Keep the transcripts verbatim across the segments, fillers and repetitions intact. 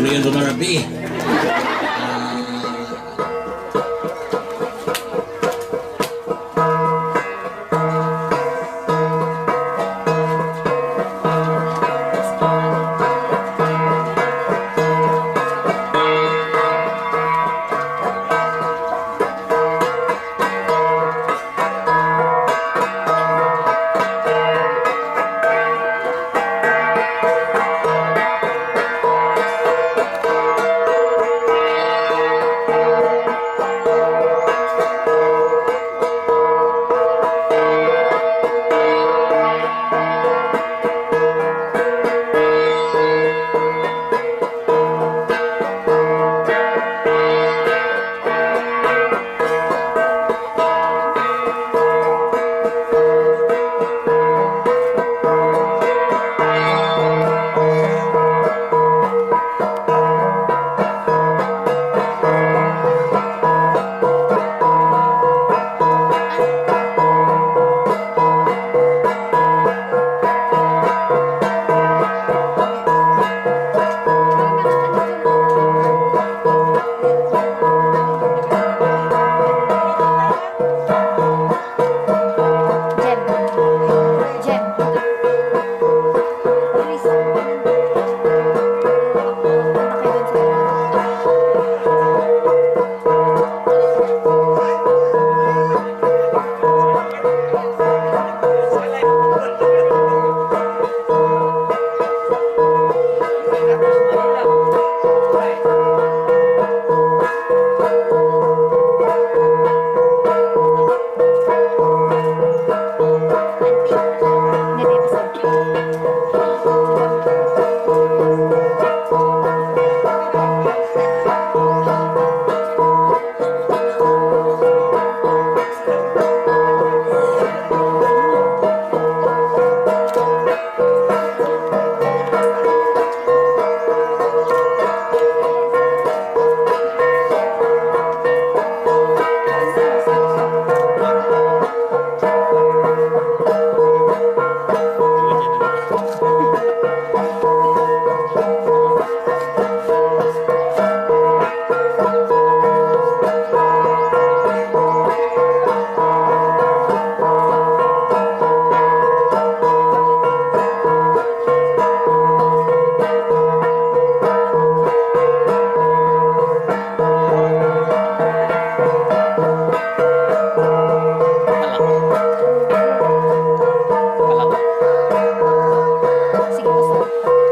Yun, Donna Rabi.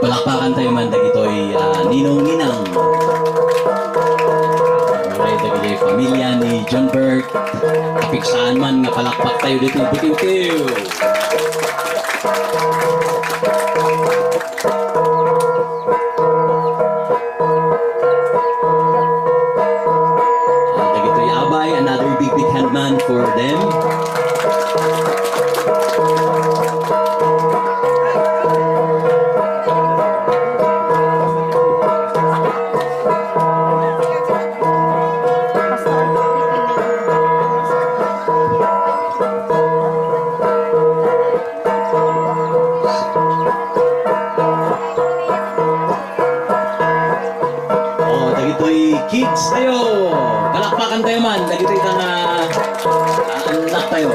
Palakpakan tayo man dagitoy, ah, ninong ninang. Alright, dagitoy pamilya ni John Burke. Kapigsaan man nga palakpak tayo dito. Butiw-tiw. Ah, dagitoy abay, another big, big hand man for them. Oh, dagitoy kids tayo. Palakpakan tayo man. Dagitoy nga, ah, anak tayo.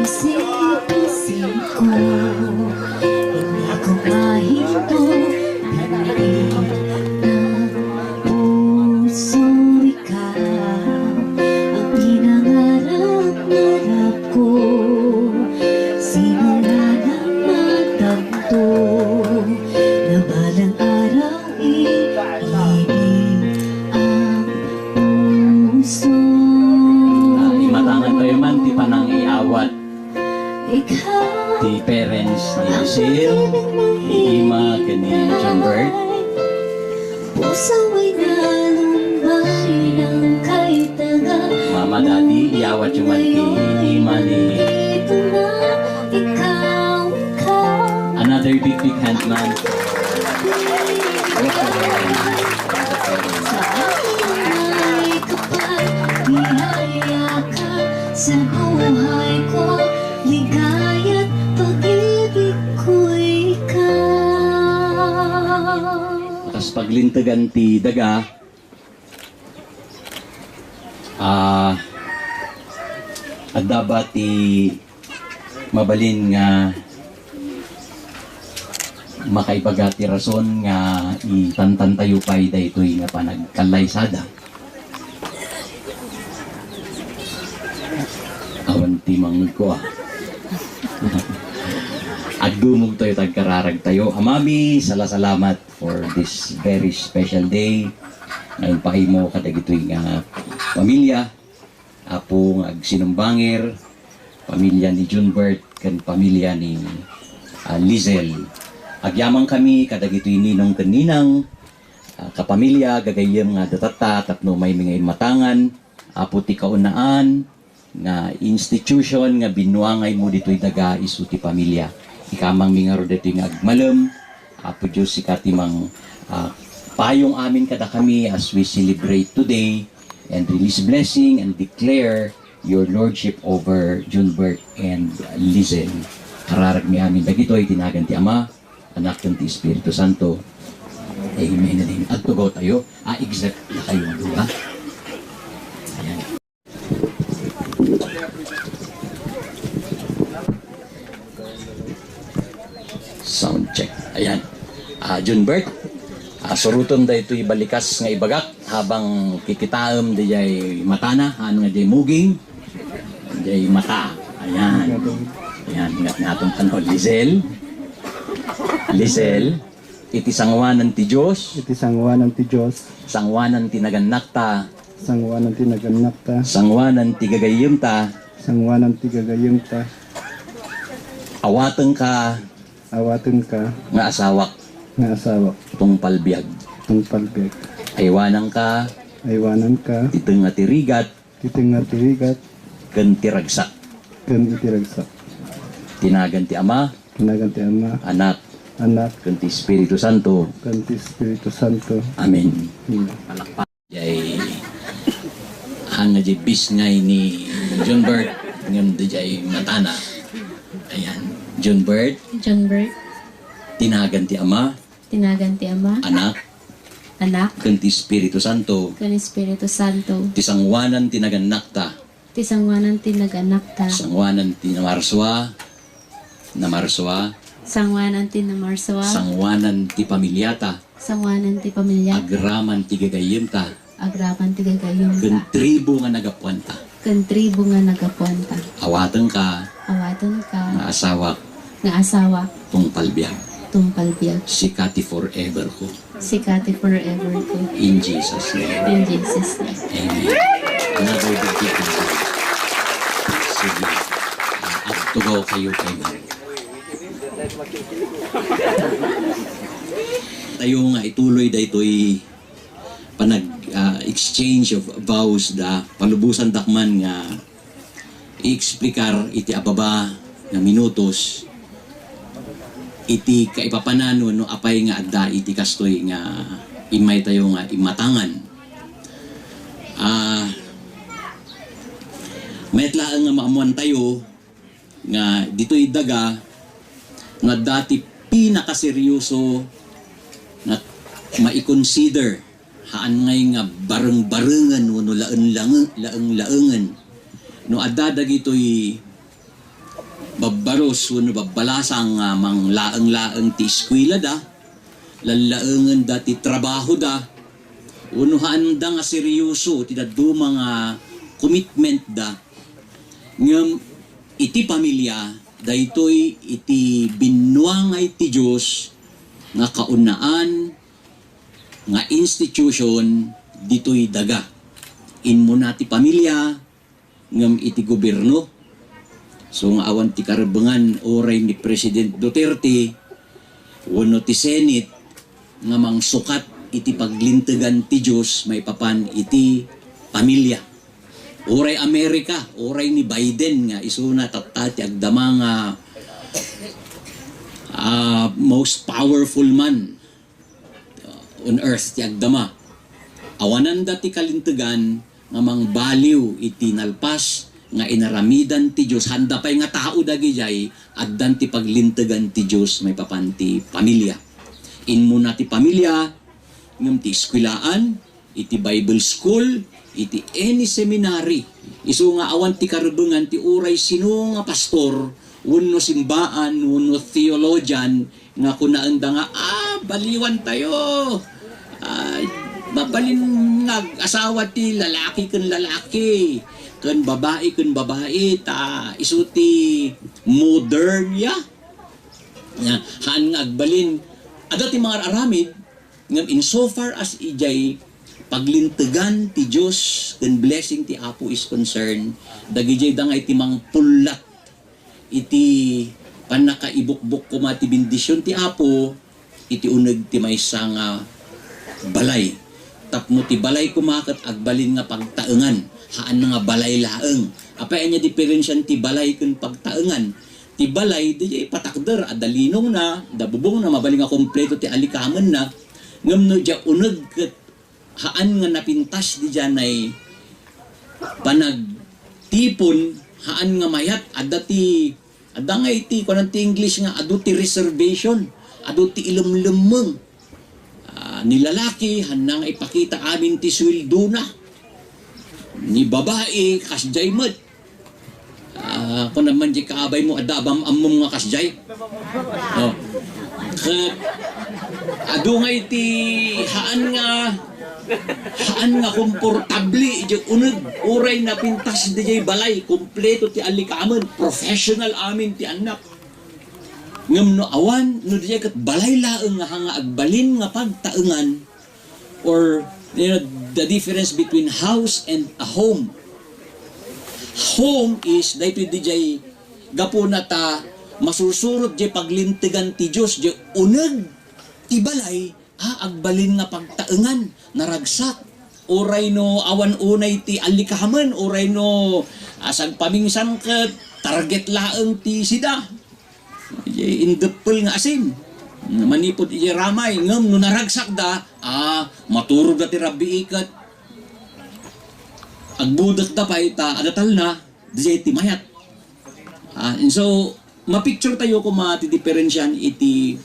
Iniisip-isip ko, hindi ko mahinto, pinili ng puso ikaw, ang pinangarap-ngarap ko, simula nang matanto, na balang araw iibig ang puso. Ah, imatangan tayo man ti panangiawat. Ikaw ti parents ni Lucille, ni Ima, ken ni John Bert. Puso ay nalumbay ng kaitagan. Mama, Daddy, iyawat yo man ti Ima ni Ito na, ikaw, ikaw. Another big, big hand, man. Sa akin ay kapag biyaya ka sa buhay ko, ligaya't pag-ibig ko ikaw. Kas paglintegan ti daga, ah, adda ba ti mabalin nga makaibaga ti rason nga itantantayo pay daytoy nga panagkallaysada? Awan ti mangngegko, ah. Agdumogtayo, tagkararagtayo. Amami, salasalamat for this very special day nga impaaymo kadagitoy nga pamilya. Apo nga agsinumbangir, pamilya ni Junbert ken pamilya ni, ah, Lizel. Agyamankami kadagitoy ninong ken ninang, ah, kapamilya, gagayyem nga adda tatta tapno umaymi nga immatangan, Apo, ti kaunaan nga institution nga binuangaymo ditoy daga isu ti pamilya. Ikamangmi ngarud ditoy nga agmalem, Apo Dios, sika ti mang, ah, payong amin kadakami as we celebrate today and release blessing and declare your lordship over Junbert and Lizel. Kararagmi amin dagitoy ti nagan ti Ama, Anak, ken ti Espiritu Santo. Amen and amen. Agtugaw tayo. Ah, exact na kayo, di ba? Ayan. Sound check. Ayan. Ah, Junbert, ah, surotem daytoy balikas nga ibagak habang kikitaem diay matana, haan nga diay muging, diay mata. Ayan. Ayan, ingat nga atong panaw. Lizel. Lizel, iti sangoanan ti Dios. Iti sangoanan ti Dios. Sangoanan ti nagannakta. Sangoanan ti nagannakta. Sangoanan ti gagayyemta. Sangoanan ti gagayyemta. Awatenka. Awatenka. Nga asawak. Nga asawak. Tungpal biag. Tungpal biag. Aywananka. Aywananka. Ti tengnga ti rigat. Ti tengnga ti rigat. Ken ti ragsak. Ken iti ragsak. Ti nagan ti Ama. Ti nagan ti Ama. Anak. Anak. Ken ti Espiritu Santo. Ken ti Espiritu Santo. Amen. Amen. Palakpak. Jay, haan nga jay bisngay ni Junbert, ngem dijay matana. Ayan. Junbert. Junbert. Ti nagan ti Ama. Ti nagan ti Ama. Anak. Anak. Ken ti Espiritu Santo. Ken Espiritu Santo. Ti sangoanan ti nagannakta. Ti sangoanan ti nagannakta. Sangoanan ti namarsua. Namarsua. Sangoanan ti namarsua. Sangoanan ti pamiliata. Sangoanan ti pamilya. Agraman ti gagayyemta. Agraman ti gagayyemta. Ken tribu nga nagapuanta. Ken tribu nga nagapuanta. Awatenka. Awatenka. Nga asawak. Nga asawak. Tungpal biag. Tungpal biag. Sika ti forever ko. Sika ti forever ko. In Jesus' name. In Jesus' name. Amen. Another big hand. Sige. Ah, agtugaw kayo kay Mary. Tayo nga ituloy daytoy panag, ah, exchange of vows da, palubosandak man nga i-explicar iti ababa nga minutos iti kaipapanan wenno apay nga adda iti kastoy nga immaytayo nga immatangan. Ah, met laeng nga maammoantayo nga ditoy daga no adda ti pinakaseryoso nga maikonsider Haan ngay nga bareng-barengen wenno laeng-lange-, laeng-laengen. No adda dagitoy babbaros wenno babbalasang nga manglaeng-laeng ti eskuelada, lallaengenda ti trabahoda, wenno haanda nga seryoso ti dadduma nga commitmentda, ngem iti pamilya, daytoy iti binuangay ti Dios nga kaunaan nga institution ditoy daga. Immuna ti pamilya, ngem iti gobierno. So nga awan ti karebengan uray ni President Duterte wenno ti Senate nga mangsukat iti paglintegan ti Dios maipapan iti pamilya. Uray Amerika, uray ni Biden nga isuna tatta ti agdama nga, ah, most powerful man on earth ti agdama. Awananda ti kalintegan nga mangbaliw iti nalpas nga inaramidan ti Dios. Haanda pay nga tao dagidiay, addan ti paglintegan ti Dios maipapan ti pamilya. Immuna ti pamilya, ngem ti eskuelaan, iti Bible school, iti any seminary. Isu nga awan ti karebengan ti uray sino nga pastor, wenno simbaan, wenno theologian, nga kunaenda nga, "Ah, baliwan tayo. Ah, mabalin nga ag-asawa ti lalaki ken lalaki, ken babai ken babai, ta isu ti modern ya." Nga, haan nga agbalin. Adda ti mangar-aramid, ngem insofar as idiay paglintegan ti Dios ken blessing ti Apo is concerned, dagidiay da nga iti mangpullat iti pannakaibukbok koma ti bendision ti Apo iti uneg ti maysa nga balay. Tapno ti balay koma ket agbalin nga pagtaengan, haan nga balay laeng. Apay ania diferensian ti balay ken pagtaengan? Ti balay, diay patakder, adda linongna, adda bubongna, mabalin nga kompleto ti alikamenna. Ngem no diay uneg ket haan nga napintas diay panagtipon, haan nga mayat, adda ti, adda nga iti, kunan ti English nga, adu ti reservation, adu ti ilemlemmeng. Ah, ni lalaki, haanna nga ipakita amin ti sueldona. Ni babai, kasdiay met. Ah, kunan man diay kaabaymo, adda bam-, ammom nga kasdiay. Oh. Ket, adu nga iti haan nga, haan nga komportable, diay uneg, uray napintas diay balay, kompleto ti alikamen, professional amin ti annak. Ngem no awan, no diay ket balay laeng nga haan nga agbalin nga pagtaengan, or, you know, the difference between house and a home. Home is, daytoy diay gapuna ta masursurot diay paglintegan ti Dios, diay uneg ti balay, ah, agbalin nga pagtaengan, naragsak. Uray no awan unay ti allikamen, uray no, ah, sagpamingsan ket target laeng ti sida. Idiay indeppel nga asin. Manipud idiay ramay, ngem no naragsakda, ah, maturogda ti rabii ket agbudekda pay ta adatalna, diay ti mayat. Ah, and so, mapicture tayo koma ti diferensian iti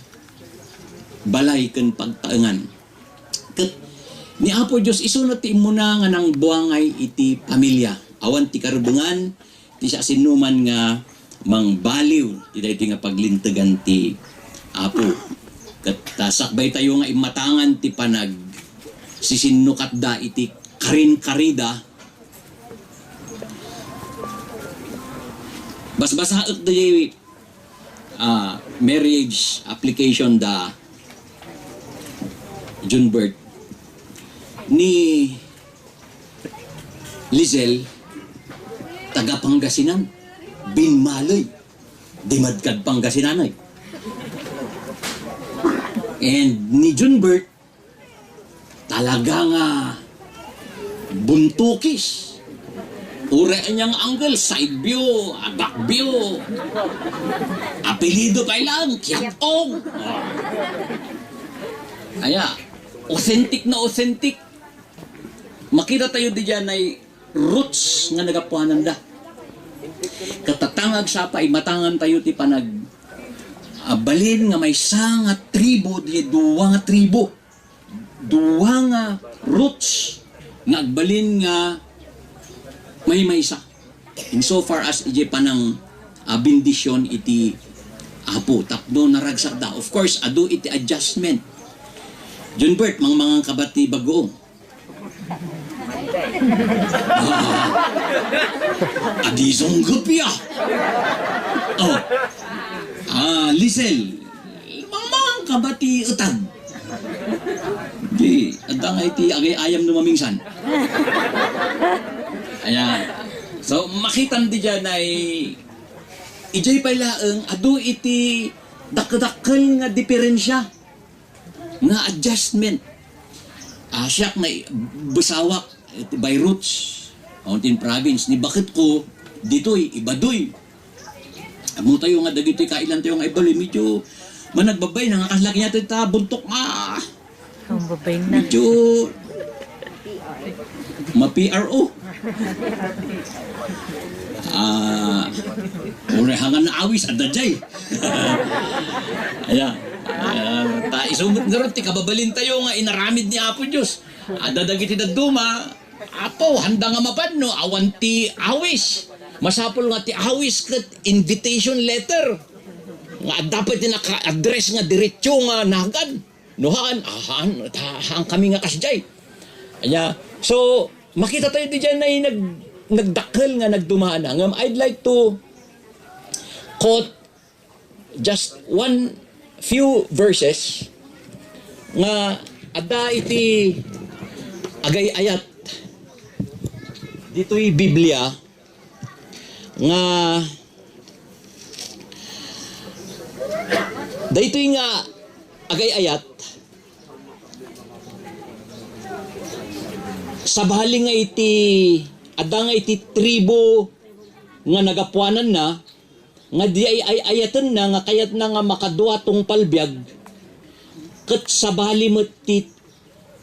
balay ken pagtaengan. Ket ni Apo Dios isuna ti immuna nga nangbuangay iti pamilya. Awan ti karebengan, ti siasinoman nga mangbaliw ti daytoy nga paglintegan ti Apo. Ket ta sakbay tayo nga immatangan ti panagsisinnukatda iti karinkarida. Basbasaek daytoy, ah, marriage application da Junbert. Ni Lizelle, taga Pangasinan, binmaley, dimad kad Pangasinan ay. And ni Junbert, talaga nga buntukis. Uray ania nga angle, side view, back view. Apelyido pay lang, Kiat-ong. Ah. Aya, authentic na authentic. Makita tayo diay roots nga nagapuananda. Ket ta nga agsapa, imatangan tayo ti panag-, ah, balin nga maysa nga tribo, diay dua nga tribo. Dua nga roots nga agbalin nga maymaysa. In so far as iti panang, ah, bendision iti Apo tapno naragsakda. Of course, adu iti adjustment. Junbert, mangmangan ka ba ti bagoong? Ah, adi sunggup ya. Oh. Ah, Lisel, mangmangan ka ba ti utag? Di, adda nga iti agay-ayam no mamingsan. Ayan. So, makitam di dyan ay, ijay pay laeng, adu iti dakdakkel nga diferensya, nga adjustment. Ah, siak nga i-, besawak, iti by roots, Mountain Province, ni baketko, ditoy, ibadoy. Ammo tayo nga dagitoy kailan tayo nga ibadoy, medyo managbabay na nga kaslaki niya ta buntok nga Ang babay na. Medyo ma-P R O. Ah, uray hangan na awis, adda jay. Ayan. Ah, ta isumot ngarud ti kababalin tayo nga inaramid ni Apo Dios. Adda dagiti dadduma, Apo, handa nga mapan no awan ti awis. Masapul nga ti awis ket invitation letter. Nga adda pay ti naka-address nga diretso nga nagan. No haan, ah, haan, ta-, haan kami nga kasjay. Anya, so, makita tayo di dyan na nag-, nagdakkel nga nagdumana. Ngem, I'd like to quote just one few verses nga adda iti agay-ayat ditoy Biblia nga daytoy nga agay-ayat sabali nga iti adda nga iti tribu nga nagapuananna nga di ay ay-ayatenna nga kayatna nga makadua tungpal biag ket sabali met ti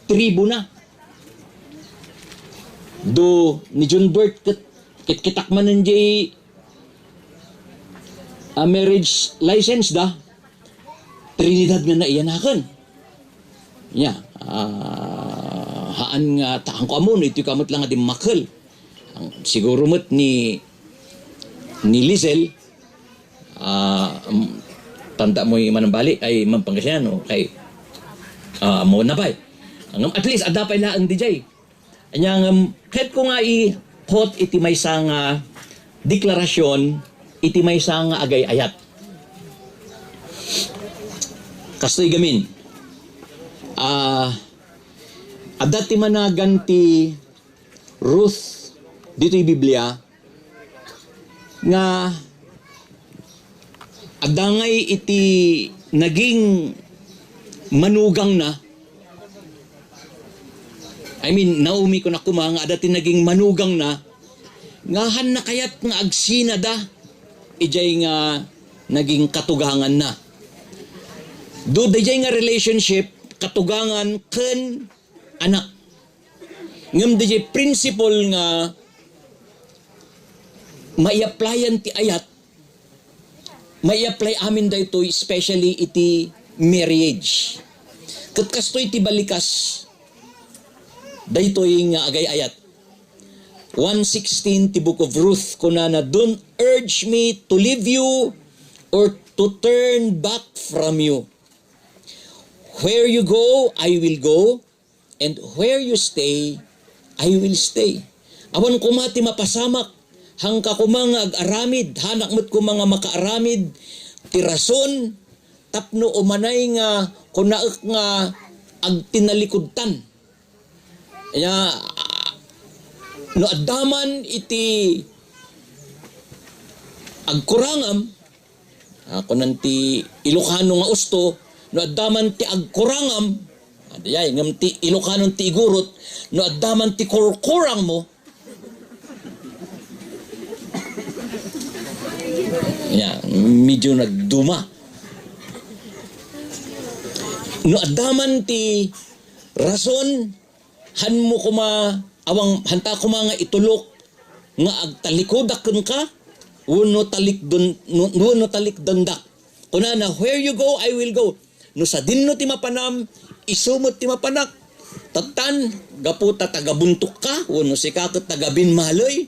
tribuna. Do ni Junbert ket kitkitak manen jay, ah, marriage license da, Trinidad nga naiyanaken. Nya, ah, haan nga, ta-, haanko ammo no itoy ka met lang nga dimmakkel. Ang, siguro met ni, ni Lizel, ah, um, tanda mo yung manambali, ay, man Pangasinan, no? Kay, ah, mo na pa'y. Ang, at least, adda pa'y laeng di jay. Anya ngem, ket ko nga i-quote iti maysa nga deklarasyon iti maysa nga agay-ayat. Kastoy gamin, ah, adda ti managan ti Ruth ditoy Biblia, nga adda ngay iti naging manugangna. I mean, Naomi, kuna koma nga adda ti naging manugangna, nga haan na kayat nga agsinada ijay nga naging katuganganna. Do, dayjay nga relationship, katugangan ken anak. Ngem dayjay principle nga maiaplayan ti ayat, maiaplay amin daytoy, especially iti marriage. Ket kastoy ti balikas daytoy nga agay-ayat. One sixteen ti Book of Ruth, kunana, "Don't urge me to leave you or to turn back from you. Where you go, I will go, and where you stay, I will stay." Awan koma ti mapasamak, haanka koma nga ag-aramid, haanak met koma nga makaaramid ti rason tapno umanay nga kunaek nga agtinalikudtan. Ya, no adda man iti agkurangam, ah, kunan ti Ilocano nga usto, no adda man ti agkurangam, ah, dayay, ngem ti Ilocano ti igurot, no adda man ti kurkurang mo, ya, medyo nagduma. No adda man ti rason, han mo koma, awang, hanta koma nga itulok nga agtalikudak kenka, wenno talikdon-, no, wenno talikdendak. Kunana, "Where you go, I will go." No sadinno ti mapanam, isu met ti mapanak. Tattan, gapu ta taga-Buntok ka, wenno sika ket taga-Binmaloy.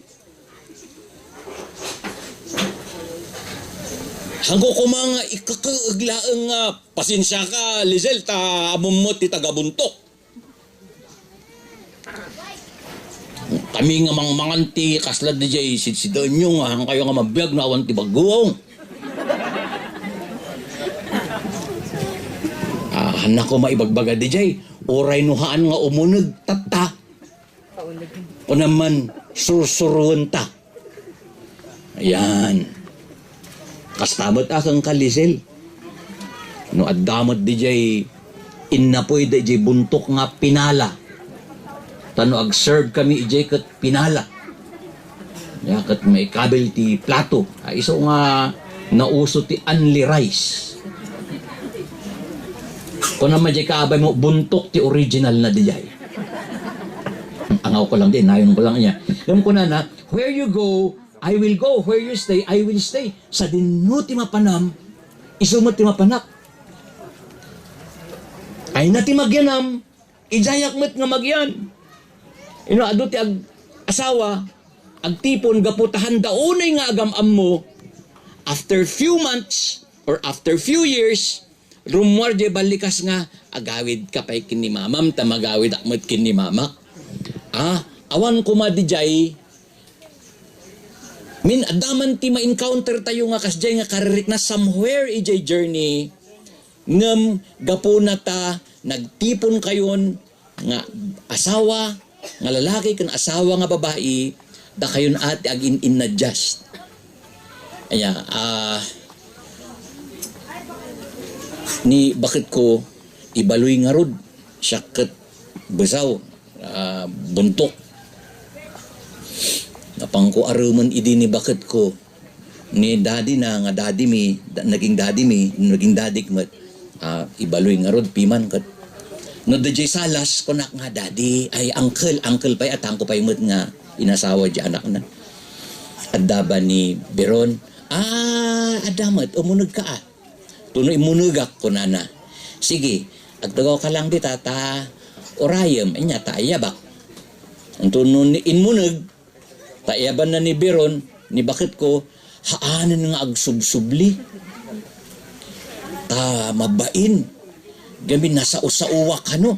Hanko koma nga ikakeeg laeng nga, "Pasensia ka, Lizel, ta ammom met ti taga-Buntok." Kami nga mangmangan ti kasla diay sidsidaenyo nga hankayo nga mabiag no awan ti bagguaw. Ah, hannak koma ibagbaga diay, uray no haan nga umuneg tatta. Kunam man, sursuruenta. Ayan. Kasta met a kenka, Lizel. No adda met diay innapoy da idiay Buntok nga pinala. Ta no ag-serve kami idiay ket pinala. Ya, ket maikabil ti plato. A, isu nga nauso ti unli rice. Kunam man diay kaabay mo, Buntok ti original na diay. Angaw ko lang diay, nayon ko lang niya. Yung kunana, "Where you go, I will go. Where you stay, I will stay." Sadino ti mapanam, isu met ti mapanak. Ay na ti magyanam, idiayak met nga magyan. Ino, adu ti ag-, asawa, agtipon gapu ta handa unay nga agam-ammo. After few months or after few years, rummuar diay ballikas nga, "Agawid ka pay ken ni mamam, ta magawidak met ken ni mamak." Ah, awan koma diay. Min, adda man ti ma-encounter tayo nga kasdiay nga karirikna somewhere idiay journey. Ngem gapuna ta nagtipon kayon nga asawa nga lalaki ken asawa nga babai, dakayon a ti agin-inadjust. Aya, ah, ni baketko, ibaloy ngarud, siak ket Besaw, ah, Buntok. Napangko aremen idi ni baketko, ni daddy na nga daddy mi, da-, naging daddy mi, naging daddy met, ah, ibaloy ngarud piman ket no daydiay salas, kunak nga, "Daddy, ay, uncle, uncle pay, atangko pay met nga inasawa di anakna." Adda ba ni Biron? "Ah, adda met, umuneg ka, ah." Tuno immunegak, kunana. "Sige, agtugaw ka lang dita, ta urayem, anya ta ayabak." Tuno ni inmuneg, ta iyabanna ni Biron, ni baketko, haanen nga agsubsubli. Ta mabain. Gamin nasao-saoak kano.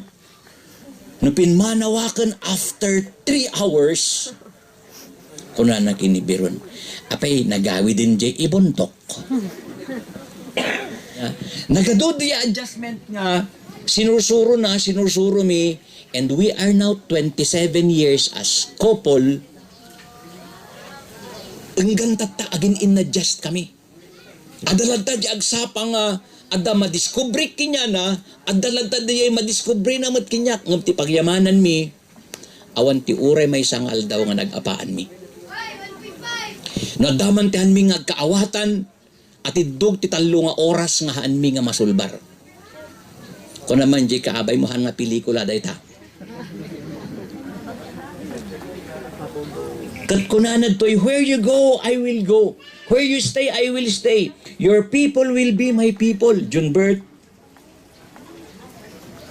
No pimmanawaken after three hours, kunana ken ni Biron, "Apay, nagawiden diay i Buntok." Ah, nagadu diay adjustment nga sinursuro na, sinursuro mi, and we are now twenty-seven years as couple. Enggan tatta agin-inadjust kami. Adda latta diay agsapa nga adda madiskubre kaniana, adda latta diay madiskubrena met kaniak, ngem ti pagyamananmi, awan ti uray maysa nga aldaw nga nag-apaanmi. No adda man ti haanmi nga agkaawatan, atiddog ti tallo nga oras nga haanmi nga masulbar. Kuna man diay kaabaymo, "Haan nga pelikula dayta." Ket kunana ditoy, "Where you go, I will go. Where you stay, I will stay. Your people will be my people." Junbert,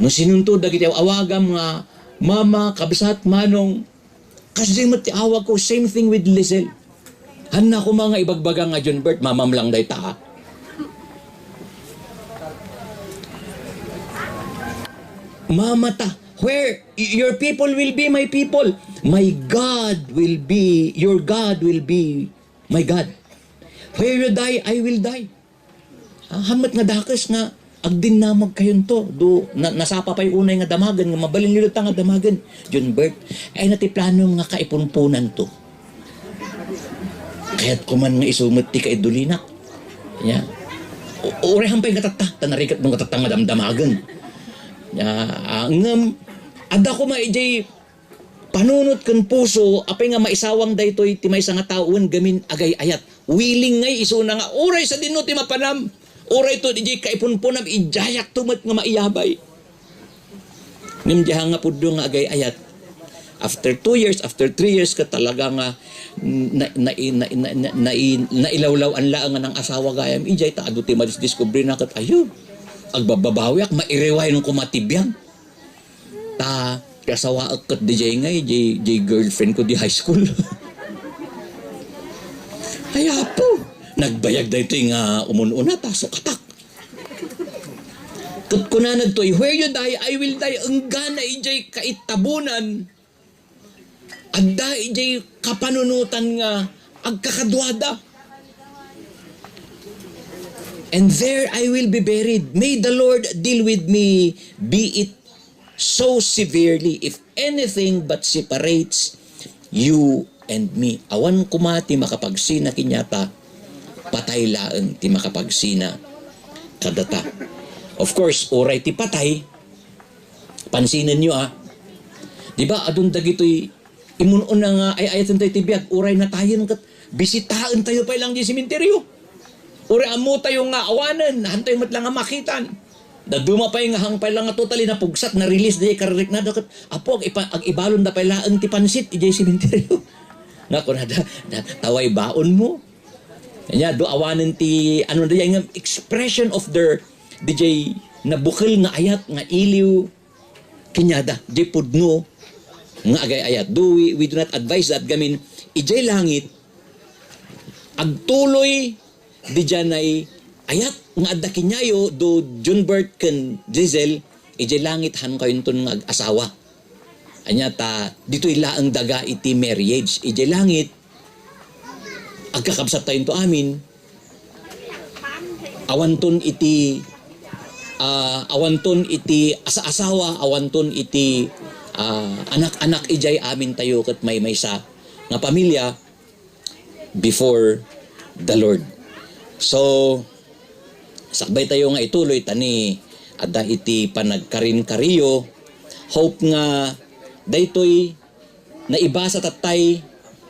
no sinonto dagiti awagam nga mama, kabsat, manong, kasdi met ti awagko, same thing with Lizel. Hanna koma nga ibagbaga nga, "Junbert, mamam lang dayta, ha." Mama ta, "Where y-, your people will be my people. My God will be, your God will be my God. Where you die, I will die." Ah, haan met nga dakes nga agdinnamagkayonto. Do, na-, nasapa pay unay nga damagen, nga mabalinyo latta nga damagen. "Junbert, ay na ti planom nga kaipunponanto. Kayatko man nga isu met ti kaiddulinak." Ya. U-, uray haan pay nga tatta, ta nariketmo nga tatta nga damdamagen. Ya, ah, ngem, adda koma idiay panunot ken puso, apay nga maisawang daytoy ti maysa nga tao wen gamin agay-ayat. Willing ngay isuna nga, uray sadino ti mapanam, uray to diay kaipunponam, idiayakto met nga maiyabay. Ngem diay nga pudno nga agay-ayat. After two years, after three years, ket talaga nga na, na, na, na, na, nai-, nailawlaw-an laeng nga nang-asawa gayam, idiay ta adu ti madisdiskubrena ket, ayo, agbabbabawiak, mairewind koma ti biag. Ta, ti asawaek ket diay ngay, diay, diay girlfriend ko di high school. Ay, Apo, nagbayag daytoy nga umun-una, ta sukatak. Ket kunana daytoy, "Where you die, I will die." Enggana idiay kaitabonan, adda idiay kapanunotan nga agkakaduada. "And there I will be buried. May the Lord deal with me, be it so severely, if anything but separates you and me." Awan koma ti makapagsina kaniata, patay laeng ti makapagsina kadata. Of course, uray ti patay, pansinenyo, ah. Di ba, adun dagitoy imun-una nga ay-ayaten tayo ti biag, uray natayen ket bisitaen tayo pay lang di sementeryo. Uray ammo tayo nga awanen, han tayo met lang nga makitan. Dadduma pay nga hang pay lang nga totally napugsat, na-release diay karariknada ket, "Apo, ag-, ipa-, ag-ibalon da pay laeng ti pansit idiay sementeryo." Nga kunada, "Na-, taway baon mo." Anya, do awanen ti, ano, diay nga expression of their, diay nabukel nga ayat, nga iliw, kaniada, diay pudno nga agay-ayat. Do we, we do not advise that gamin, idiay langit, agtuloy diay ayat nga adda kaniayo, do Junbert ken Giselle, idiay langit, han kayonton nga ag-asawa. Anya ta, ditoy laeng daga iti marriage. Idiay langit, agkakabsat tayonto amin, awanton iti, ah, awanton iti asa-asawa, awanton iti, ah, anak-anak, idiay amin tayo ket maymaysa nga pamilya before the Lord. So, sakbay tayo nga ituloy ta ni adda iti panagkarin-kariyo. Hope nga daytoy naibasa tattay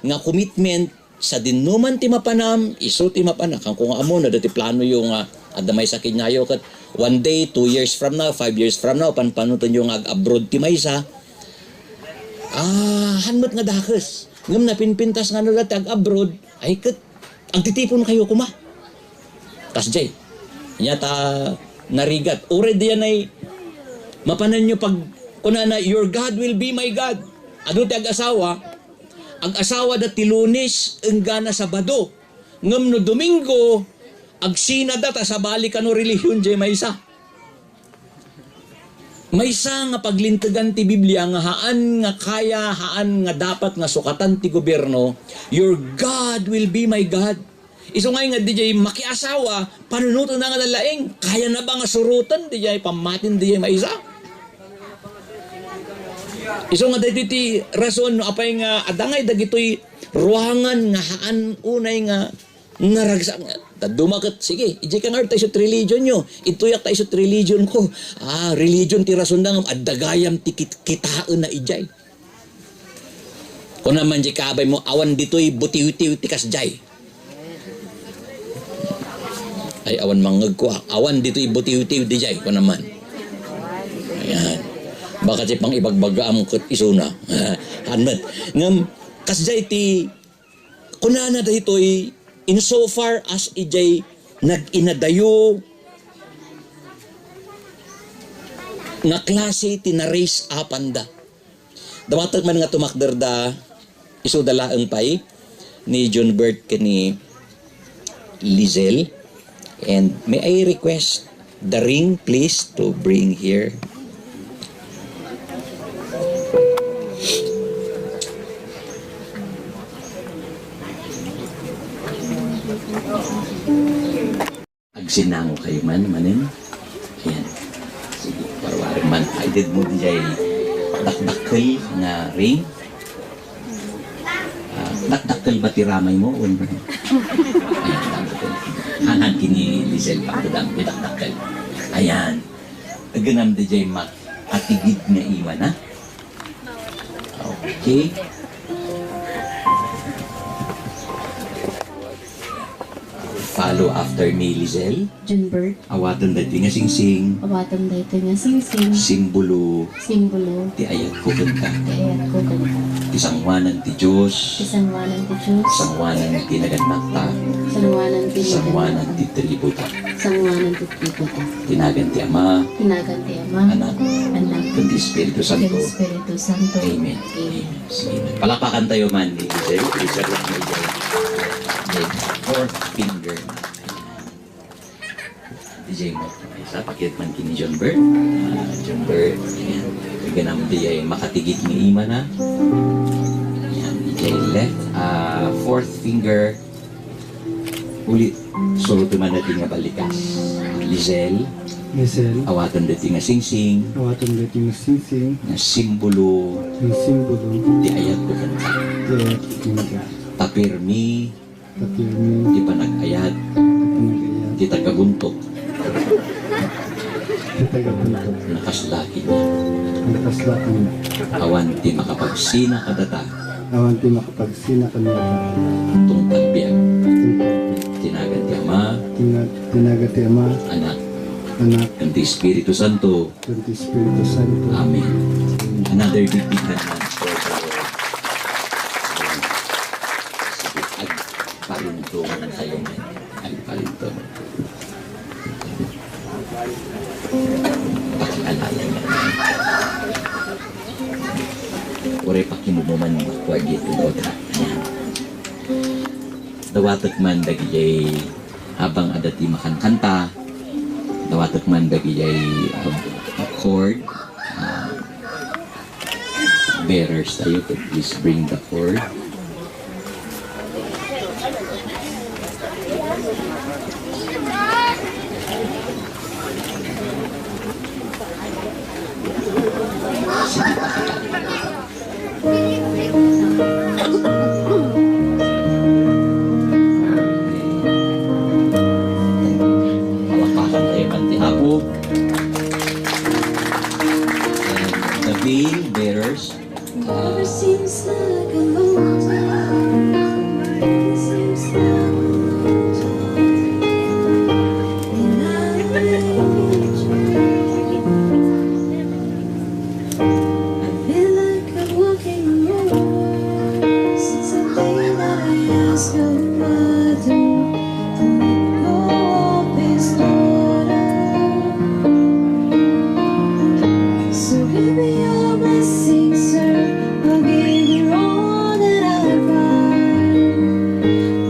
nga commitment, sadinoman ti mapanam, isu ti mapanam. Kanko nga ammo, no, adda ti planoyo nga adda maysa kaniayo ket one day, two years from now, five years from now, panpanotenyo nga ag-abroad ti maysa. Ah, han met nga dakes. Ngem napinpintas nga no, dati ag-abroad, ay ket agtitipon kayo koma. Kasdiay. Nya ta narigat. Uray diay nay mapananyo pag kunana, "Your God will be my God." Adu ti ag-asawa, ag-asawa da ti Lunes enggana Sabado. Ngem no Domingo, agsinada ta sabali kano relihiyon diay maysa. Maysa nga paglintegan ti Biblia nga haan nga kaya, haan nga dapat nga sukatan ti gobierno, "Your God will be my God." Isu ngay nga diay makiasawa, panunotenna nga nalaing, kayana ba nga suroten diay pammatin diay maysa? Isu nga daytoy ti rason no apay nga adda ngay dagitoy ruangan nga haan unay nga naragsak. Dadduma ket, sige, idiay ka nga ta isut religionyo. Intoyak ta isut religionko. Ah, religion ti rasonda ngem adda gayam ti kit-, kitaenna idiay. Kuna man diay kabaymo, "Awan ditoy butiwtiw ti kasdiay." Ay, awan mangngegko, ah. "Awan ditoy butiwtiw diay," kuna man. Ayan. Baka ti pang-ibagbagaam ket isuna. Han met. Ngem, kasdiay ti kunana daytoy, insofar as idiay nag-inadayo nga klase ti na-raise up-anda. Dawatek man nga tumakderda, isuda laeng pay ni Junbert ken ni Lizelle. And may I request the ring, please, to bring here? Agsinango kayo man, manen? Ayan. Sige, warwarem man. Ay, did mo diay dakdakkel nga ring? Ah, dakdakkel ba ti ramay mo? Wen-, ayan, dakdakkel. Hangan kini Lizelle, pakudam, dakdakkel. Ayan. Aganam diay mak-, atigid nga iwan, ha? Okay. Follow Hello, after me, Lizelle. Junbert. Awaten daytoy nga singsing. Awaten daytoy nga singsing. Simbolo. Simbolo. Ti ayatko kenka. Ti ayatko kenka. Ti sangoanan ti Dios. Ti sangoanan ti Dios. Sangoanan ti nagannakta. Sangoanan ti nagannakta. Sangoanan ti tribota. Sangoanan ti tribota. Ti nagan ti Ama. Ti nagan ti Ama. Anak. Anak. Ken ti Espiritu Santo. Ken Espiritu Santo. Amen. Amen. Amen. Sige. Palakpakan tayo man ni Giselle. Giselle lang ni Giselle. Amen. Fourth finger na. D J mo. Isa, pakit man kini John Bert. Ah, John Bert. Ayan. Ganam di ay makatigit ni imana. Ayan, D J left. Ah, fourth finger. Uli. So, tumana di nga balikas. Lizelle. Lizelle. Awaten deti nga singsing. Awaten deti nga singsing. Nga simbolo. Nga simbolo. Ti ayat ko kanta. Ti ayat ko kanta. Tapirmi. Tapirmi. Ti panagayat. Ti panagayat. Ti tagabuntok. Ti tagabuntok. Nakaslaki niya. Nakaslaki niya. Awan ti makapagsina kadata. Awan ti makapagsina kadata. Tungpal biag. Tungpal biag. Ti nagan ti Ama. Ti na-, ti nagan ti Ama. Anak. Anak. Ken ti Espiritu Santo. Ken ti Espiritu Santo. Amen. Another big, big hand man for the Lord. Sige, agparintumon kayo man. Agparintumon. Pakialala niya. Uray pakimumuman mo, kuwagi, Lord. Ayan. Dawatek man dagijay abang adda ti makankanta, dawatek man dagijay, uh, cord, uh, bearers tayo, could please bring the cord. Palakpakan tayo man ti Apo. And the veil bearers. Never seems like a long time. It seems like a long time. And I dream. I feel like I'm walking alone since the day that I asked your mother to let go of his daughter. So give me your blessing, sir. I'll give you all that I've got.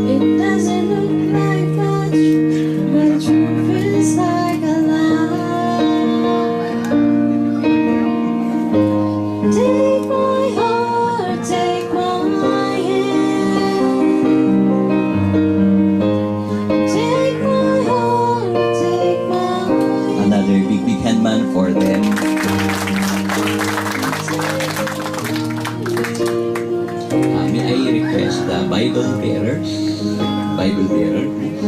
It doesn't look like much, but it sure feels like a lot. Take my heart, take my hand. Take my heart, take my hand. Another big, big hand man for them. Uh, may I request the Bible bearers? Bible bearer, please.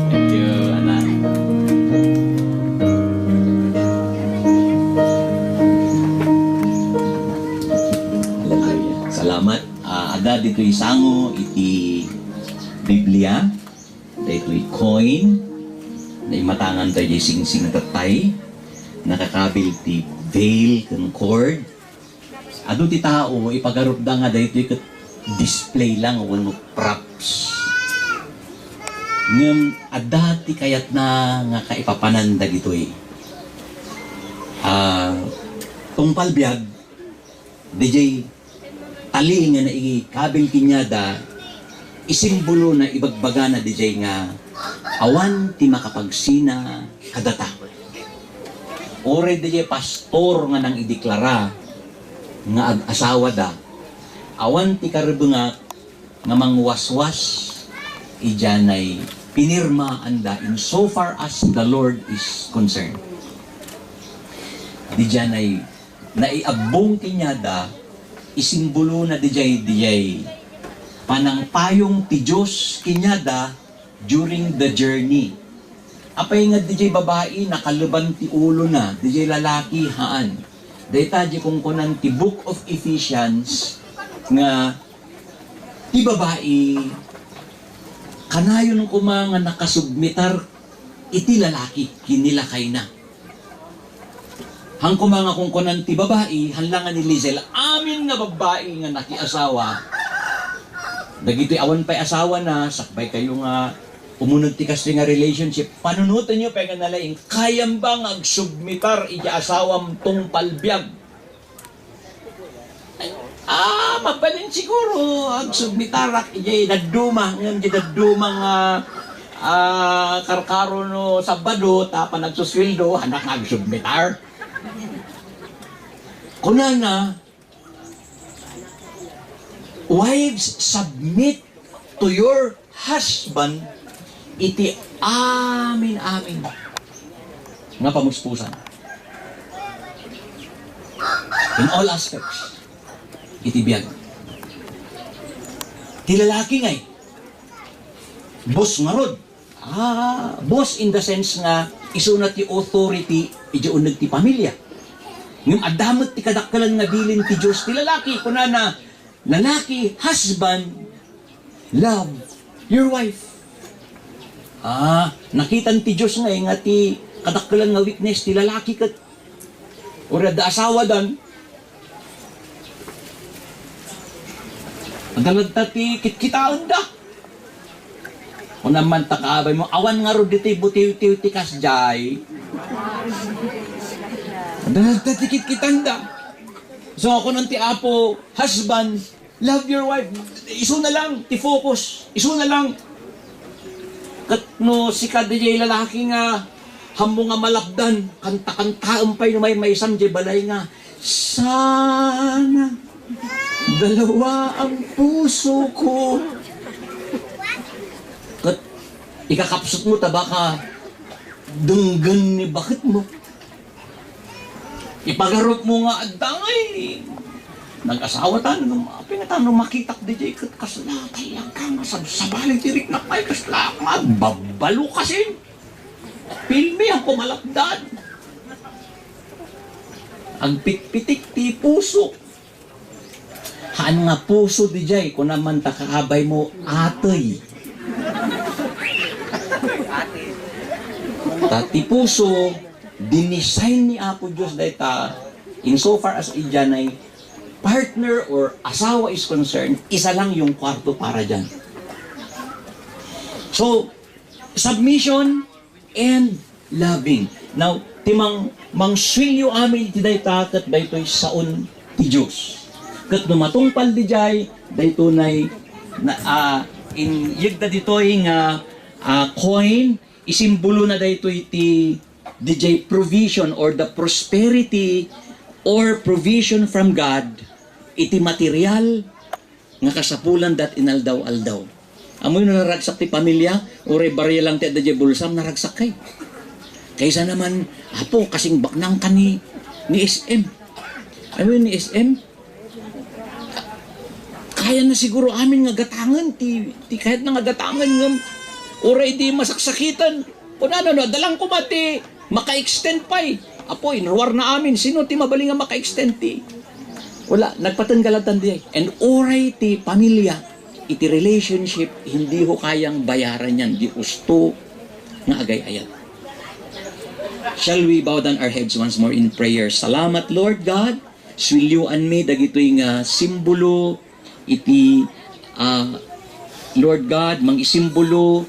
Thank you, anak. Hallelujah. Salamat. Ah, adda ditoy sango iti Biblia, daytoy coin, naimatangan tayo di singsing tattay, nakakabil ti veil ken cord, Adu ti tao, ipagarupda nga daytoy ket display lang wenno props. Ngem adda ti kayatna nga kaipapanan dagitoy. Ah, tungpal biag, D J, tali nga naikabil kaniada, isimbolona, ibagbagana D J nga awan ti makapagsina kadata. Uray D J pastor nga nangideklara nga ag-asawada, awan ti karibengak nga mangwaswas idianay pinirmaanda in so far as the Lord is concerned. Didianay naiabbong kaniada, isimbolona diay, diay panangpayong ti Dios kaniada during the journey. Apay nga diay babai, nakaleban ti ulona, diay lalaki, haan. Dayta di kunkunan ti Book of Ephesians nga ti babai, kanayon koma nga nakasubmitar iti lalaki ken ni lakayna. Haan koma nga kunkunan ti babai, haan la nga ni Lizel, amin nga babai nga nakiasawa, dagitoy awan pay asawana, sakbay kayo nga umuneg ti kastoy nga relationship, panunotenyo pay nga nalaing, kayam ba nga agsubmitar iti asawam tungpal biag? Ah, mabalin siguro, agsubmitarak iti dadduma, ngem iti dadduma nga, ah, karkaro no Sabado, ta panagsusweldo, hanak nga agsubmitar. Kunana, "Wives, submit to your husband iti amin-amin nga pamuspusan." In all aspects, iti biag. Ti lalaki ngay, boss ngarud. Ah, boss in the sense nga isuna ti authority iti uneg ti pamilya. Ngem adda met ti kadakkelan nga bilin ti Dios ti lalaki, kunana, "Lalaki, husband, love your wife." Ah, nakitan ti Dios nga, nga ti kadakkelan nga weakness ti lalaki ket uray adda asawadan, adda latta ti kitkitaenda. Kunam man ta kaabay mo, awan ngarud ditoy butiwtiw ti kasdiay. Adda latta ti kitkitaenda. So, kunan ti Apo, husband, love your wife. Isuna lang ti focus. Isuna lang. Ket no sika diay lalaki nga hammo nga malapdan, kanta-kantaem pay no maymaysam diay balay nga, "Sana dalawa ang puso ko." Ket ikakapsut mo ta baka denggen ni baket mo. Ipagarup mo nga adda ngay nag-asawa tan, no, apay nga tan, no, makitak diay ket kasla talaga nga sabsabali ti riknak pay, kasla nga agbabalo kasin. Pilmi ang kumalakdan. Agpitpitik ti puso. Haan nga puso diay, kuna man ta kaabay mo, atey. Ta ti puso, dinesign ni Apo Dios dayta, insofar as idiay partner or asawa is concerned, isa lang yung kwarto para dyan. So, submission and loving. Now, ti mang-, mangsuilyo amin iti dayta ket daytoy saon ti Dios. Ket no matungpal didiay, daytoy nay na, ah, in, yegda ditoy nga, ah, coin, isimbolona daytoy ti didiay provision or the prosperity or provision from God iti material nga kasapulan dat inaldaw-aldaw. Ammoyo no naragsak ti pamilya, uray barya lang ti adda diay bulsam, naragsak kay. Kaysa naman, Apo, kasing baknang ka ni, ni S M. Ammoyo ni S M? Kaya na siguro amin nga gatangen ti, ti kayat na nga gatangen ngem uray di masaksakitan. Kunana, no, adalan koma ti maka-extend pay. Apo, inruar na amin. Sino ti mabalin nga maka-extend ti? Wala, nagpatenggalatan diay. And uray ti pamilya, iti relationship, hindi ho kayang bayaran yan. Di usto nga agay-ayat. Shall we bow down our heads once more in prayer? Salamat, Lord God. Suilyoanmi dagitoy nga simbolo iti, ah, Lord God, mangisimbolo,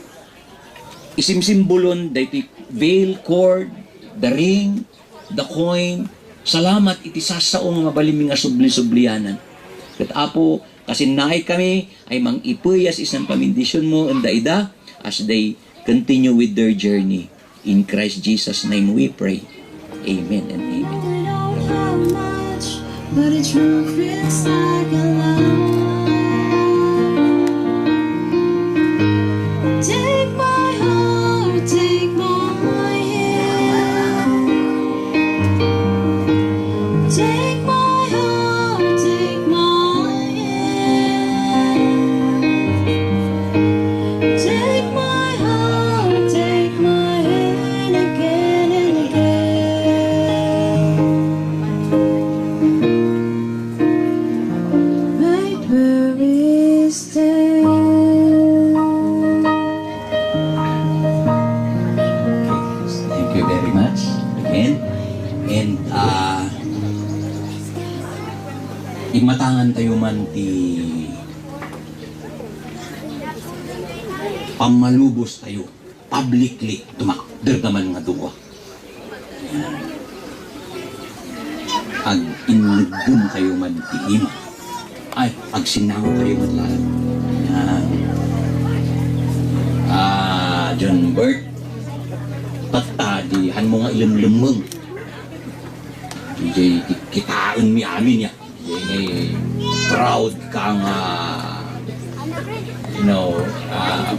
isimsimbolon daytoy veil, cord, the ring, the coin. Salamat iti sassao nga mabalinmi nga subli-sublianan. Ket, Apo, kasinnaay kami ay mangipuyas isnan pamindisionmo en daida as they continue with their journey. In Christ Jesus' name we pray. Amen and amen. I don't know how much, but it sure feels like a lot. Take my heart, take my hand. Take my heart, take my hand. Take my heart, take my hand again and again. Imatangan tayo man ti pammalubos tayo, publicly, dumakder naman nga dua. Ag-inneggem kayo man ti ima. Ay, agsinnango kayo man laeng. Yan. Ah, John Bert, tatta, di, han mo nga ilemlemmeng. Di, di, kitaenmi amin ya. Di, proud ka nga, you know, ah,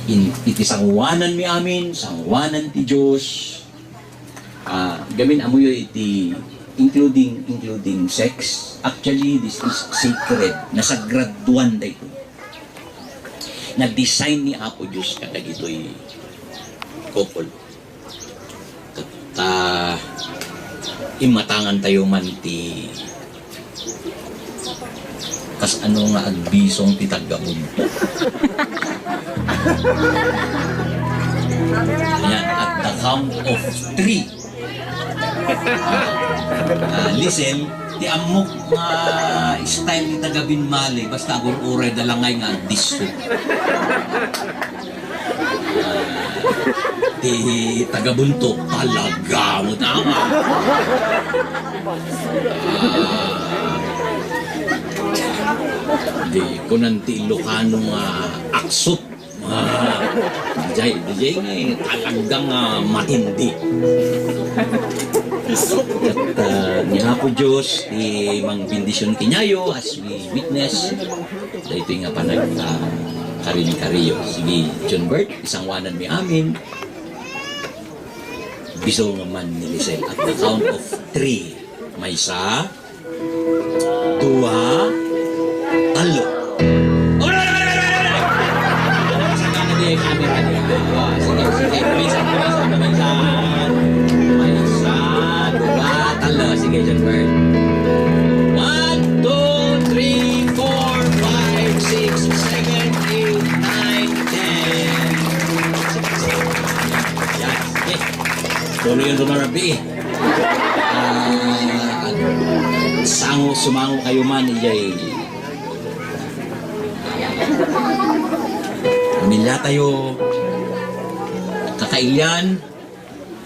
in, iti sanguananmi amin, sanguanan ti Diyos. Ah, gamin amuyo iti including, including sex. Actually, this is sacred. Nasagraduan daytoy. Na-design ni Apo Dios kadagitoy couple. Ket, ah, imatangan tayo man ti Kas ano nga agbisong ti taga-Bunto? Yan, at the count of three. Ah, listen, ti ammok nga style ni taga-Binmali, basta agur-uray da lang ngay nga agbiso. Ti taga-Bunto, talaga mo tama. Ah, di kunan ti Ilocano nga aksot. Ah, dijay, dijay nga talagang, ah, matindi. Ket, ah, ni Apo Dios, ti mangbendisyon kenyayo as we witness daytoy nga panag-, ah, karin-kariyo. Sige, John Bert, isanguananmi amin. Biso nga man ni Lisel. At the count of three. Maysa, dua, tallo. Oray, oray, oray, oray, oray! Saka na di camera di. Ah, sige, sige. Maysa, maysa, maysa. Maysa, dua, tallo. Sige, John Bert. One, two, three, four, five, six, seven, eight, nine, ten. Yan. Okay. Tuloy yung rumarabbi. Ah, sango, sumango kayo man, ijay. Pamilya tayo, kakailian,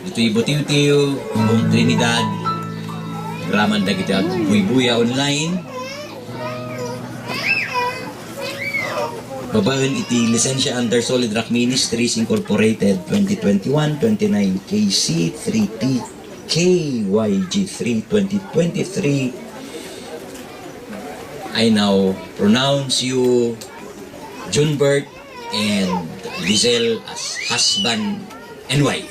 ditoy Butiw-tiw, buong Trinidad, raman dagiti agbuybuya online. Babaen iti Licensia under Solid Rock Ministries Incorporated, twenty twenty-one twenty-nine K C three T K Y G three twenty twenty-three, I now pronounce you Junbert and Lizelle as husband and wife.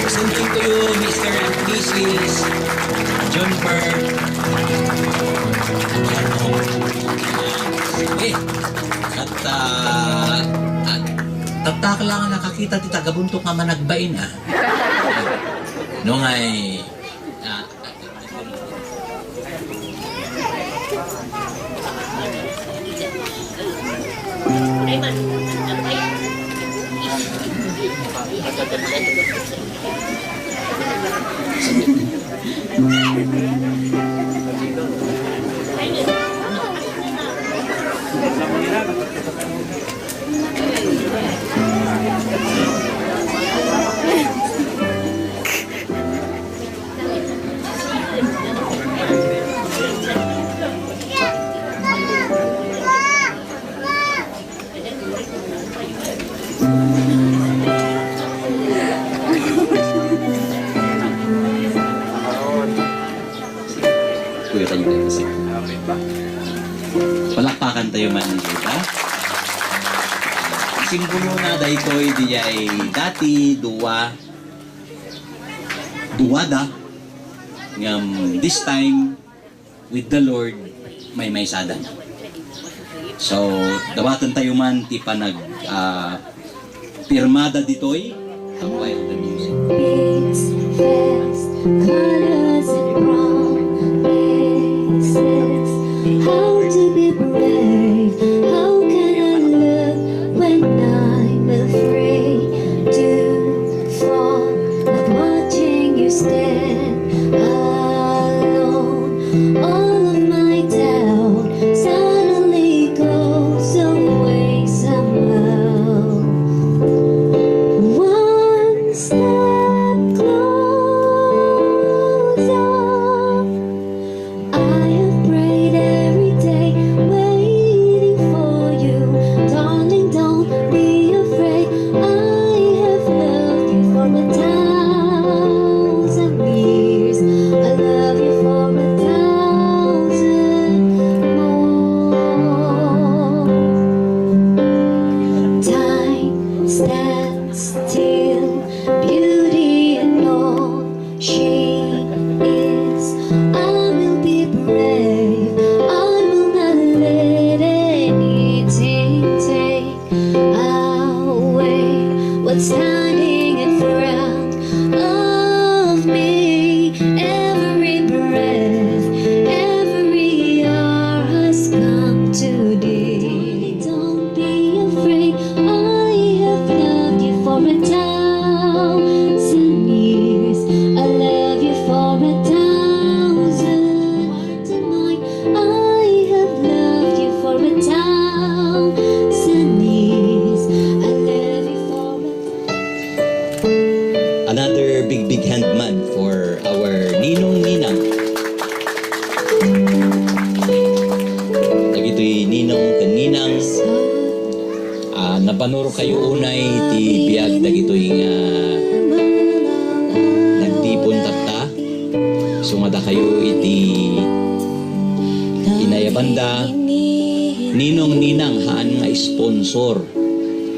Presenting to you, Mister and Missus Junbert. Eh, at, ah, at, tatta ka lang nakakita ti taga-Buntok nga managbain, ah. No, ngay, ah, Kuya, kayo kayo sa palakpakan tayo man ni Tita. Simbolo na daytoy, di ay dati, dua, duada, ngam this time, with the Lord, maymaysadan. So, dawaten tayo man ti panag, ah, pirmada ditoy, the quiet of the music. It's fast, colors and promises. How to be brave? How can I look when I'm afraid to fall? Not watching you stand alone. Big, big hand man for our ninong ninang. Dagitoy ninong ken ninang, ah, napanurkayo unay ti biag dagitoy nga nagtipon tatta. Isu nga dakayo iti inayabanda, ninong ninang haan nga sponsor.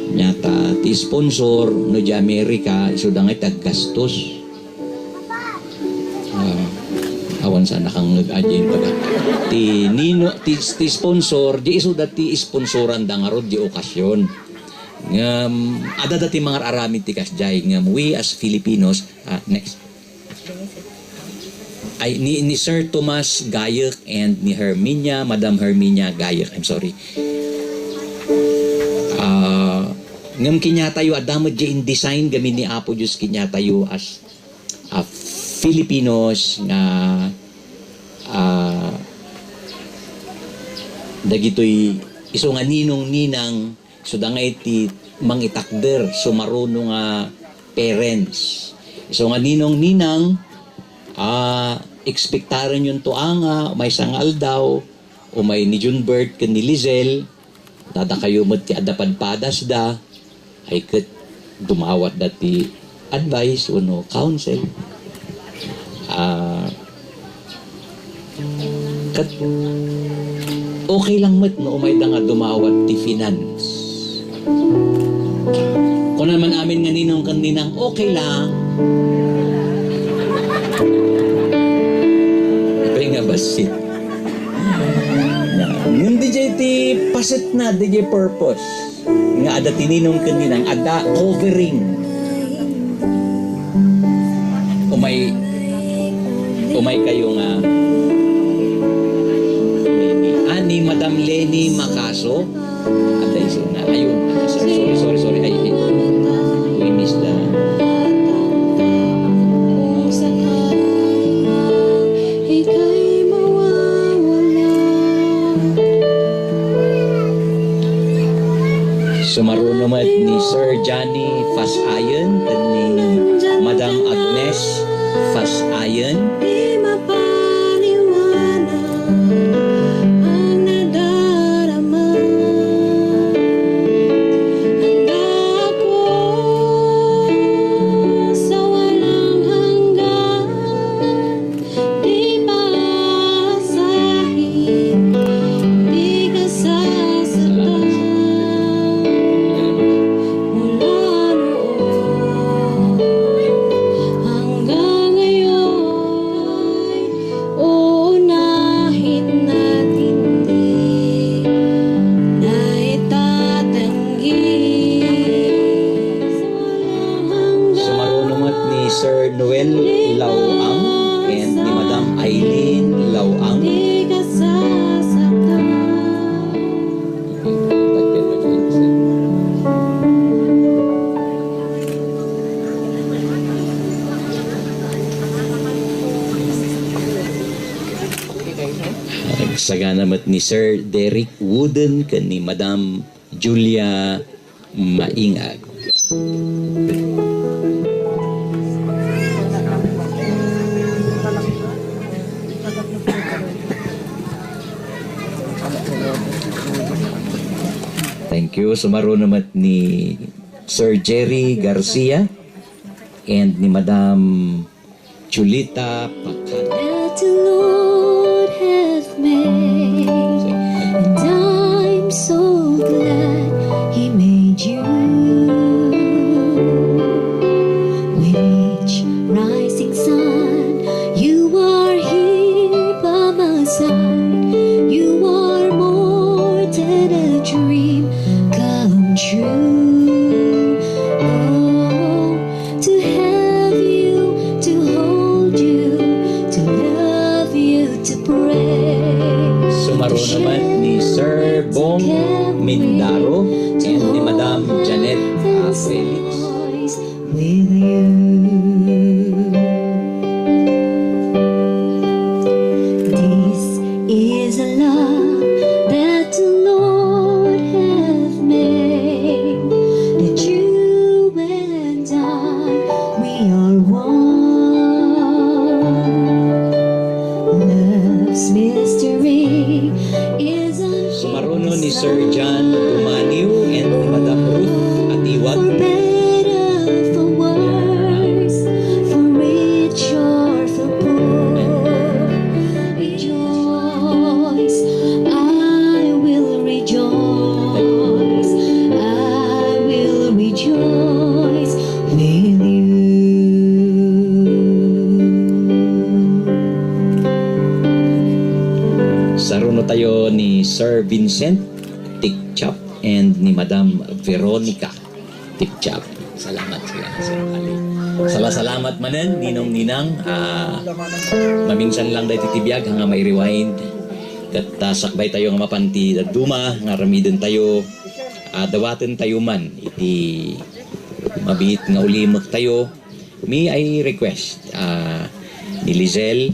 Nia ta ti sponsor no di Amerika, isuda nga ti aggastos. Ah, awan sana kang nag-adjay baga. Ti nino, ti, ti sponsor, di isuda ti sponsoranda ngarud di okasyon. Ngem, adda dati mangar-aramid ti kasdiay, ngem we as Filipinos, ah, next. Ay, ni, ni Sir Tomas Gayek and ni Herminia, Madam Herminia Gayek, I'm sorry. Ah, ngem kaniatayo, adda met diay in-design gamin ni Apo Dios kaniatayo as, ah, Filipinos nga, ah, dagitoy isu nga ninong ninang, isuda nga iti mangitakder, sumaruno nga parents. Isu nga ninong ninang, ah, ekspektarenyonto a nga maysa nga aldaw, umay ni Junbert ken ni Lizelle, ta dakayo met ti adda padpadasda, ay ket dumawatda ti advice wenno counsel. Ah, ket okay lang met no umayda nga dumawat ti finance. Kuna man amin nga ninong ken ninang, okay lang. Apay nga bassit. Ngem diay ti paset na, diay purpose. Nga adda ti ninong ken ninang, adda covering. Umay, umay kayo nga, ah, ni Madam Leni Macaso, adda isuna. Ayun, sorry, sorry, sorry. Ay, ay. We missed the Sumaruno met ni Sir Johnny Fasayen ken ni Madam Agnes Fasayen. Di mapaliwanag ang nadarama. Handa ako sa walang hanggan. Di paasahin, di kasasaktan. Mula noon hanggang ngayon, uunahin natin di na itatanggi. Sumaruno met ni Sir Noel Lauang and ni Madam Eileen Lauang. Nagsagana met ni Sir Derek Wooden ken ni Madam Julia Maingag. Thank you. Sumaruno met ni Sir Jerry Garcia and ni Madam Julita Pakan. That the Lord hath made, and I'm so glad He made you. With each rising sun, you are here by my side. You are more than a dream come true. Oh, to have you, to hold you, to love you, to praise. Sumaruno met ni Sir Bong Mindaro and ni Madam Janet, ah, Felix. With you. This is a love that the Lord hath made, that you and I, we are one. tayo ni Sir Vincent Tikchap and ni Madam Veronica Tikchap. Salamat, salamat, Sir Ali. Sala-, salamat manen, ninong, ninang. Ah, maminsan lang daytoy ti biag, nga mai-rewind. Ket, ah, sakbay tayo nga mapan ti dadduma, nga aramiden tayo, ah, dawaten tayo man iti mabiit nga ulimek tayo. May I request, ah, ni Lizelle,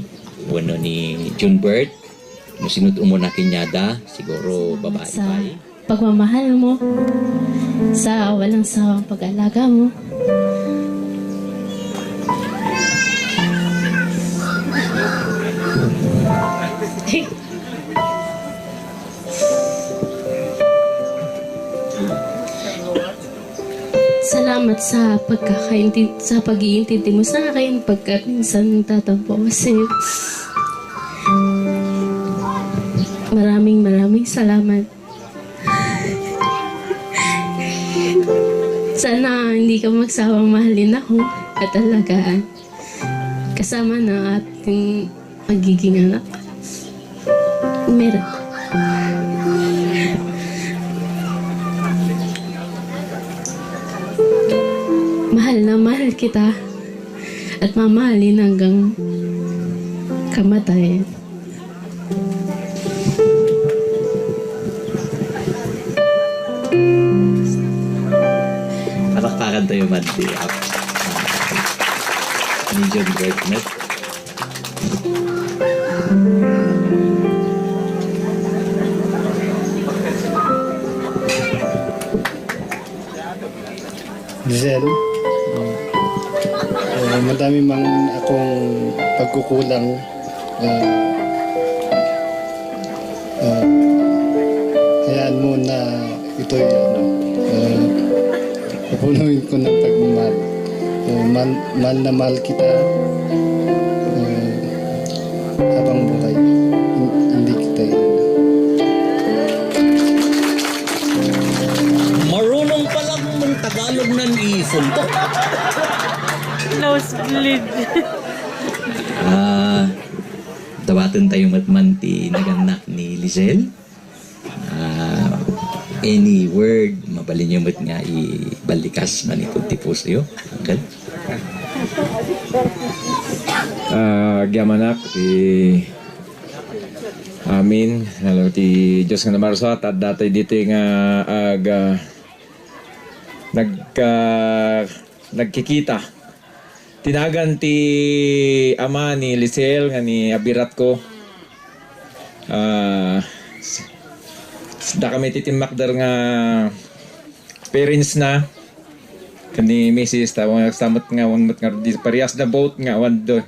wenno ni Junbert, no sino't umuna kaniada, siguro babae sa pay. Pagmamahal mo, sa walang sawang pag-alaga mo. Salamat sa pagkakaintin-, sa pag-iintindi mo sa akin pagkat minsan nagtatampo kasi. Maraming, maraming salamat. Sana hindi ka magsawang mahalin ako at alagaan. Kasama na ating magiging anak. Meron. Mahal na mahal kita at mamahalin hanggang kamatayan. Palakpakan tayo man ti Ap-, ni John Bergnet. Giselle, uh, madami mang akong pagkukulang. Uh, uh, hayaan mo na ito'y, ano, uh, pupunuin ko ng pagmamahal. Uh, mahal, mahal na mahal kita. Uh, habang buhay, hin-, hindi kita iiwan. Marunong palang mag-Tagalog nan isuntok. Nosebleed. Ah, dawaten tayo met man ti nagannak ni Lizelle. Ah, any word, mabalinyo met nga iballikas manipud ti pusoyo, Uncle? Ah, agyamanak ti amin, lalo ti Dios nga namarsa, ta adda tayo ditoy nga ag-, ah, nagka-, nagkikita. Ti nagan ti ama ni Lisel nga ni abiratko. Ah, s-, s-, dakami ti timmakder nga parents na ken ni misis, ta wan-, sa met nga, wan met nga, di parehas na boat nga, wan do.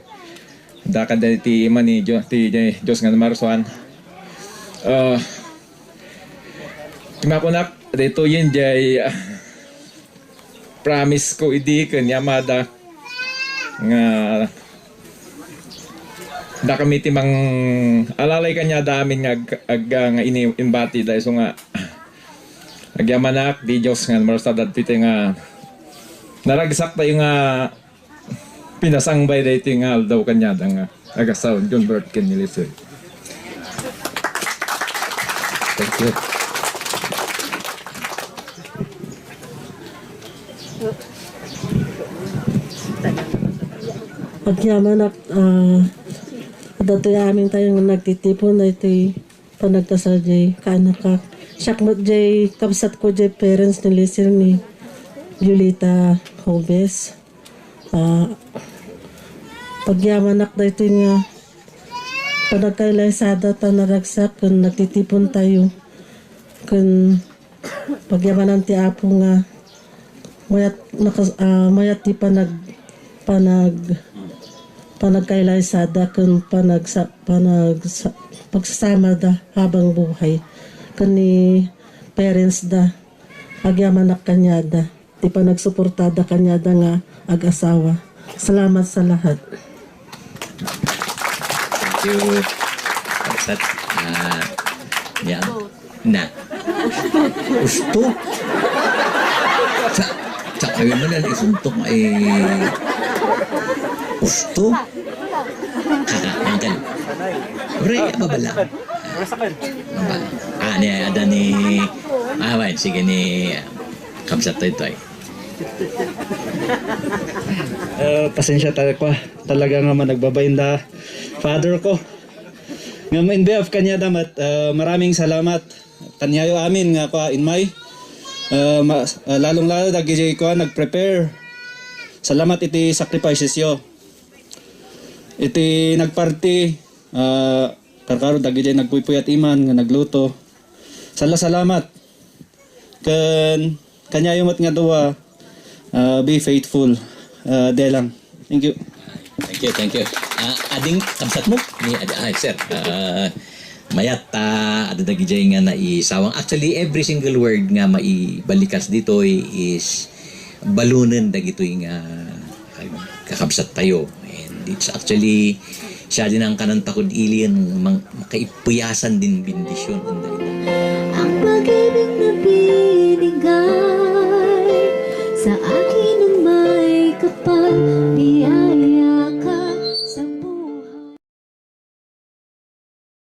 Dakada ti ima ni Dio-, ti Dios nga namarsuan. Ah, ti makunak, daytoyen jay, ah, promise ko idi ken ni amada nga dakami ti mang-alalay kaniada amin nga ag-, ag-, nga ini-, imbati da isu nga agyamanak ti Dios nga marsa dagiti nga naragsak tayo nga pinasangbay daytoy nga aldaw kaniada nga agasawon John Bert ken ni Lisel. Thank you. Agyamanak, ah, datoy amin tayo nga nagtitipon daytoy panagkasal jay kaanakak. Siak met jay kabsat ko jay parents ni Lisel ni Violeta Jobes. Ah, pagyamanak daytoy nga panagkailaysada ta naragsak ken nagtitipon tayo ken pagyamanan ti Apo nga mayat nakas-, ah, mayat ti panag-, panag-, panagkailaysada ken panagsa-, panagsa-, pagsasamada habang buhay ken ni parents da. Agyamanak kaniada ti panagsuportada kaniada nga ag-asawa. Salamat sa lahat. Thank you. Sa, ah, yan. Na. Usto. Sa, sa kayo mo na isuntok ay usto. Uncle. Ure, mabala. Ah, ni, ada ni, ah, wen, sige ni, kabsat tayo, tayo. Eh, pasensya tayo kwa. Talaga nga man nagbabain da father ko. Nga in behalf kanya damat, eh, maraming salamat. Kanyayo amin nga kwa inmay. Eh, ma-, eh, lalong-lalo dagiti kwa nag-prepare. Salamat iti sacrifices yo. Iti nagparti, eh, karkaro dagiti nagpuypuyat iman nga nagluto. Sala salamat. Ken kanyayo met nga dua, ah, be faithful. Ah, de lang. Thank you. Thank you, thank you. Ah, ading kabsat mo? Ni, ad-, ay, sir. Ah, mayat, ah, ada dagijay nga naisawang. Actually, every single word nga maibalikas ditoy is balunen dagitoy nga kakabsat tayo. And it's actually, siya din ang kananta kod ili, mang-, makaipuyasan din bendisyon.